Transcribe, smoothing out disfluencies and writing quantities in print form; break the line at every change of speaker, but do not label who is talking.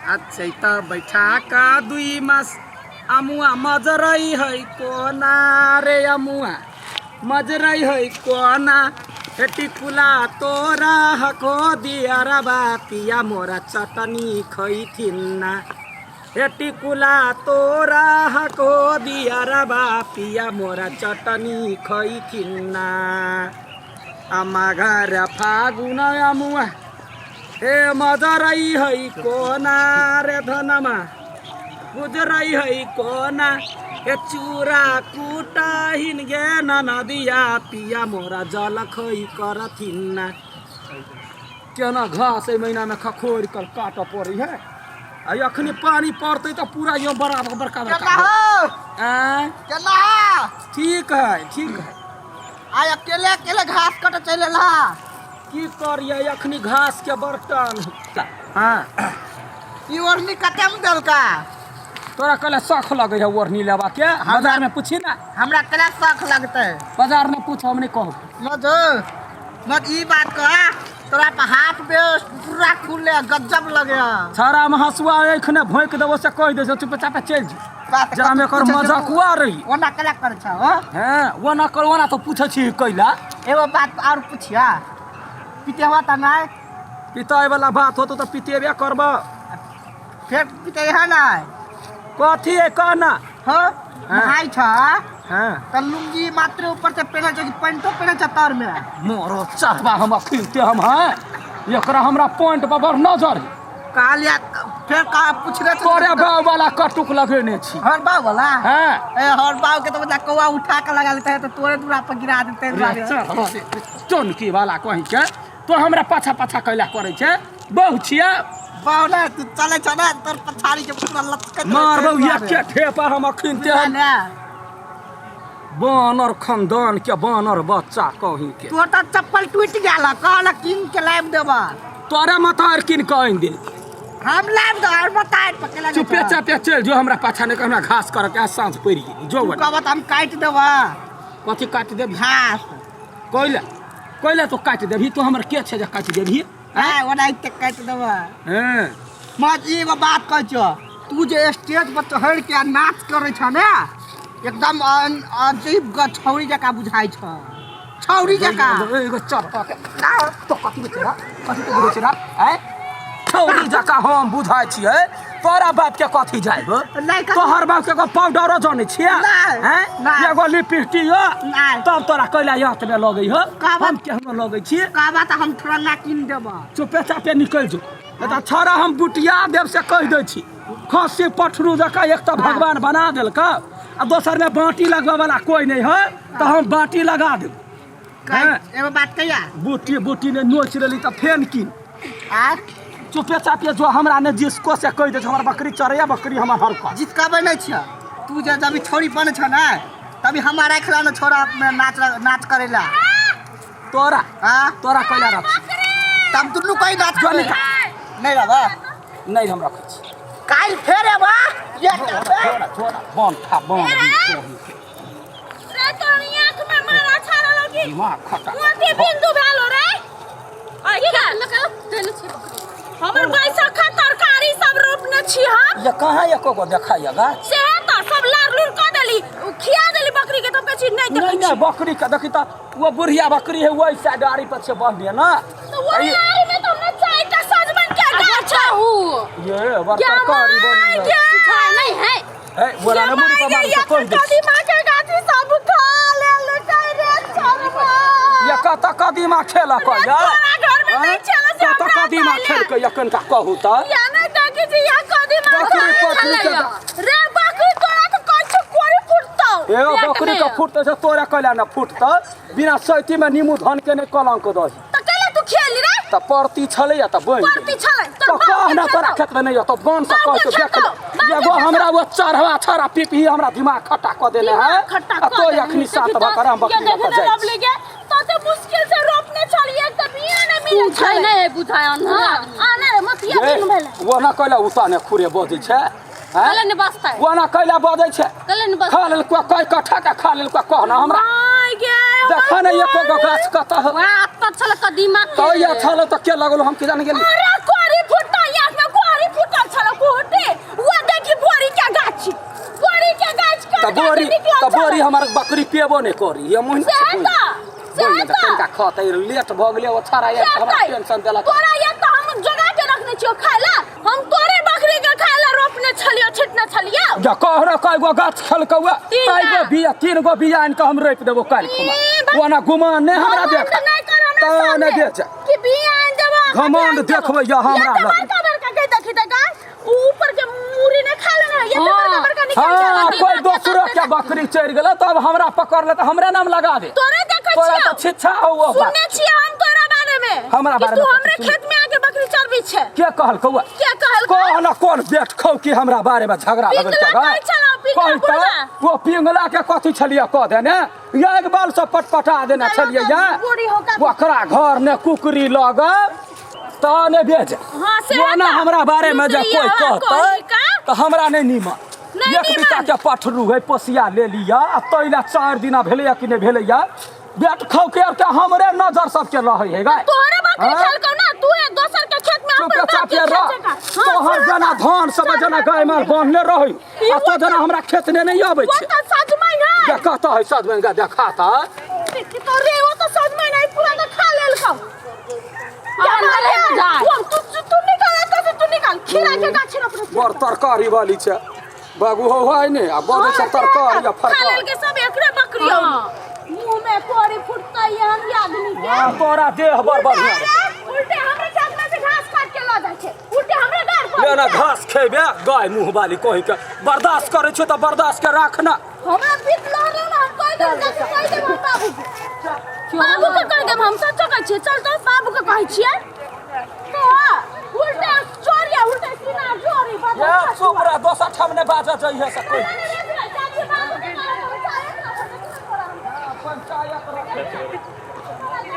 अच्छा त बैठा का दुई मास अमुआ मजरै है कोना रे अमुआ मजरै है कोना हे टिकुला तोरा हको दिया रबा पिया मोरा चटनी खैथिन्ना हे टिकुला तोरा हको दिया रबा पिया मोरा चटनी खैथिन्ना आमा घर फागुन अमुआ हे मजरै है कोना रे धनमा गुजरै है कोना हे चूरा कुटाहिन गे ननदिया पिया मोरा जलखै करथिन्ना। केना घास एहि महीनामे खखोरि कऽ काटऽ पड़ै है आ अखनी पानि पड़तै तऽ पूरा यो बराबर बड़का
केना
बड़का
हो
आँय
केना हो
ठीक है ठीक है।
आइ अकेले अकेले घास कटे चलि एलहा।
की करियै अखनी घास के बर्तन। हाँ
ई ओढ़नी कते में देलका?
तोरा कहले शौख लगे है ओढ़नी लेबा के? बाजार में पूछी ना।
हमरा केना शौख लगतै?
बाजार में पूछ, हम नहीं कहब।
मधु मत ई बात कह, तोरा पर हाथ बेस पूरा खुले गजब लगे।
छाड़ा में हंसुआ एखने भोंक देबो से कहि दे चुपचाप चलि जो।
बात
जरा में एकर
पूछै छै,
मजाकुआ रही।
ओना केना करै छ हो?
हैं ओना कर, ओना तो पूछै छी कैला।
एगो बात और पूछिया, पितेवा त नहीं?
पिताए वाला बात होतो तो पितेबे करब।
फेर पिते है नहीं?
कथी है कहना?
हाँ,
हाँ।
नहाय छ।
हाँ।
त लुंगी मात्र ऊपर से पहने छ कि पैंटो पहने छ तर में?
मोरो चटवा हम अखिलते हम हैं, एकरा हमरा पॉइंट पर बड़ नजर है।
कहलिया फेर कहा पूछले छ।
तोरे बाव वाला कटुक लगेने छी।
हर बाव वाला?
हाँ।
ए हर बाव के तो मतलब कौआ उठा के लगा लेते हैं तो तोरे दूरा पर गिरा देते हैं।
रे चल, रे, चोनकी वाला कहीं के तो हमरा पाछा पाछा कैला करै छै। बहु छियै।
बहु ना, तू चले छ ना, तोर पछाड़ी के पूरा लचकत रहै छै
मारबौ
दुआरे।
एके ठेपा हम अखिन ते हम।
ना।
बानर खानदान के बानर बच्चा कहीं के।
तोर तो चप्पल टूट गेल, कहल किन के लाइब देबा।
तोरा माथा आर किन के आनि देल?
हम लाइब दे, और माथा आर पकड़ ले।
चुपे चापे चल जो, हमरा पाछा नहीं, हमरा घास कर के साँझ पड़ि गेल। जो
तू
बड़ा।
कहबा त हम काटि देबा।
कथी काटि देबही?
घास।
कैला? कैला तो काटि देबही? तू हमर के छै जे काटि देबही?
हाँ, ओना एते काटि देबा।
हाँ।
मत एगो बात कहै छियौ, तू जे स्टेज पर चढ़ि के नाच करै छ ने, एकदम अजीब छौरी जकाँ बुझाइ छ, छौरी जकाँ।
एगो चप्पा के तो कथी बुझै छै? कथी के बुझै छै रे? आँय? छौरी जकाँ हम बुझाइ छियै, तोरा बाप के कथी जाइब?
नहि, कथी-
तोहर बाप के एगो पाउडरो जनै छियै?
नहि,
आँय?
नहि।
एगो लिपस्टिक हो?
नहि।
तब तोरा कैला एतबे लगै हो?
कहबा-
हम केहनो लगै छी?
कहबा तऽ हम ठरंगा कीन देबऽ।
चुपे चापे निकलि जो, नहि तऽ छौड़ा हम बुटिया देब से कहि दै छी। खस्सी पठरू जकाँ एक तऽ भगवान बना देलक आ दोसर में बाटी लगबऽ वाला कोई नहीं है, तऽ हम बाटी लगा देब।
हैं? एगो बात कहिया?
बूटी बूटी ने नोच लेली तऽ फेन कीन।
आर
चुपे चापे जो, हमरा ने जिसको से कहि दै छै, हमर बकरी चरैया, बकरी हमर हरकत।
जिसका नहीं छ तू, जे जब छोरी बने छ ना तभी हमारा खिला ना छोरा में नाच नाच करेला।
तोरा?
हाँ।
तोरा कैला रख?
तब दुनू कहीं नाच
जो
करे।
निकाल।
नहीं रबा।
नहीं, हम रखै छी।
काल फेर एबा ये।
छोड़ा छोड़ा, बन खा बन दी।
रे तोरी आँख में मारा छाड़ा लगी।
दिमाग खटा।
मोती बिंदु भेलो रे। आ की हमर बैसखा तरकारी सब रोपने छी हम।
ये कहाँ एको गो देखाइए गाछ?
से तो सब लार लूर कऽ देली, उ खिया देली बकरी के, तब कहै छी नहीं देखै
नहीं नहीं
छी।
बकरी के देखी त वो बुढ़िया बकरी है, वही साइड आरी पर छै बंधे ना।
तो वही आरी में तो हमने चारिटा सजमनि के गाछ छै।
ये बड़ तरकारी बनी है।
सुझाय नहीं है।
ए बोला ना मुड़ी पर मार के कहि दे।
कदीमा के गाछी सब खा लेलकै रे छरवा।
ये कत कदीमा खेलक
रे
या?
तोरा घर में नहीं छेलै से
कत
हमरा
कदीमा
पाले।
खेलकै एखन का कहू त?
या नहीं देखै छी या कदीमा
बकरी
खाइ
पकड़ी के
छलैया। रे बकरी तोरा तऽ कहै छौ कोरी फुटतौ।
ए
पेट
बकरी
में।
के फुटतै से तोरा कैला न फुटतौ? बिना सैती में नीमू धन के नहि कलंक दही।
तऽ कैला तू खेली रे?
तऽ परती छलैया तऽ बनि गेलै।
परती छलै
तऽ
तोर बाप
कह
के
ना तोरा
खेतौ।
खेत में नहीं तो बन से
बाप
कह
के
के देख
खेतौ, बाप के
एगो
खेतौ।
हमरा वो चढ़वा छड़ा पीपी हमरा दिमाग खट्टा कऽ देने है।
दिमाग खट्टा
आ
कऽ
तो
देने
अखनी
है।
सात
देखी
बकरा हम
तऽ,
बकरी
ये
लऽ कऽ
देखे
जाइ
ने
छी।
लवली के, तते मुश्किल से रोपने छलियै तऽ बिया नहि मिलै
बुझाय
छलै।
नहि बुझाय अन्हा
आना रे मतिया
ये,
बिन भेलै।
वो ना कैला उताने खुरे बजै छै हैं?
कले ने बसतै।
वो ना कैला बजै छै?
कले ने बसतै।
खा लेलको कै कट्ठा के खा लेलको कह ना हमरा।
माय गे,
देख ने एको गो गाछ कतऽ हो।
वएह अत्ता छल कदीमा के।
तऽ या छल तऽ के लगल हम के जाने गेली।
अरे कोरी फुटल, याद में कोरी फुटल छल,
बोरी
गाछ निकलल
तऽ बोरी
छलै।
हमर बकरी पेबो नहि करी ये मुँह
से तऽ से तऽ
तनिका खतै लेट भऽ गेलै ओ छड़ा
से
आबि कऽ हमरा
तऽ।
टेंशन देलक।
तोरा ये तऽ हम जोगा के रखने छियो खाय ला, हम तोरे बकरी के खाय ला रोपने छलियो छिटने छलियो।
जा कहरो कय गो गाछ खेलकौ
तीन
तै गो
टा।
बिया 3 गो बिया आनि कऽ हम रोपि देबो काल्हि
ई
खुमा।
बस।
ओना गुमान नहि हमरा
घमंड
देख
नहि कर हमरा
तऽ
सामने।
नहि बेच।
कि बिया आनि देबो आ
घमंड
कथी आनि देबो।
देखबै या हमरा
ये तऽ
लग।
बड़का बड़का के देखी तऽ गाय ऊ ऊपर के मूड़ी नहि खा लेना ये तऽ बड़का बड़का निकल
हाँ
गेल।
कोई दोसरो के बकरी चढ़ि गेलै तब हमरा पकड़ ले तऽ हमरे नाम लगा दे।
तोरे देखै
तोरा
छियौ।
तऽ छिच्छा हौ ओ बात।
सुनने छियै हम तोरा बारे में
हमरा
कि
बारे
तू
में
हमरे
कथी सुनने?
खेत में आके बकरी चरबी छै।
के कहलकौ?
के कहलकौ?
कहल कोन बेट खौ कि हमरा बारे में झगड़ा लगल
पिंगला
छै गा?
कहै छलौ, पिंगला
कहै तऽ,
बुढ़वा।
ओ पिंगला के कथी छलियै कह देने एक बाल से पटपटा देने
चलो
छलियै
तऽ
या
बूढ़ी हो का-
ओकरा घर ने कुकरी लग तऽ ने भेज।
हाँ, से
ओना
तऽ।
हमरा बारे में जे
लुतरी
कोई
हवा
कहतै
कोई का?
तऽ हमरा नहि नीमन।
नहि
एक
नीमन।
बीता के पठरू है पोसिया ले लिया आ तैला 4 दिना भेलैया कि नहि भेलैया बेट खौ के और के हमरे नजर सबके रहै है गाय।
तोहरे बकरी
हाँ?
खेलकौ ना तू एक दोसर के खेत में
चुप
अपन बाप
चाप
के
रह।
खेत जकाँ। हाँ,
तोहर
से
जना
तऽ।
धान सब
चल
जना
बकरी।
गाय माल बान्हले रहै
ई
आ तो जना हमरा खेत ने नहीं आबै
वो
छै।
तऽ सजमनि है।
देखता है सजमनि का देखाता।
कि तो रे वो तो सजमनि है पूरा तो खा लेलकौ। क्या
अहाँ
मारे
नहि बुझाय।
तू तू तू निकाल एतऽ से तू निकाल खीरा के गाछ रोपने छियै।
बड़ तरकारी वाली छै बाबू हो है ने आ बड़ छै तरकारी आ
खा
फरकारी।
लेलकै सब एकरे बकरी
हाँ।
मुंह में कोरी फुटतै हम आदमी के।
हाँ, तोरा देह बड़ बढ़िया।
उल्टे हमरे खेत में से घास काट के लऽ जाइ छै उल्टे हमरे गाड़ पर।
ले ना घास खेबे गाय मुँह वाली कहि के बर्दाश्त करै छै तऽ बर्दाश्त के राख ना।
हमरा पीत लहरै ना हम कहि देब जाके कहि देब हम बाबू के। बाबू के कहि देब हम सच्चो कहै छियै चल तऽ बाबू के कहै छियै। तो उल्टे चोरिया उल्टे सीना जोरी बाबू।
ये चुप रह दोसर ठाम नहि बाजऽ जइहे से कोई। पंचायत रखै।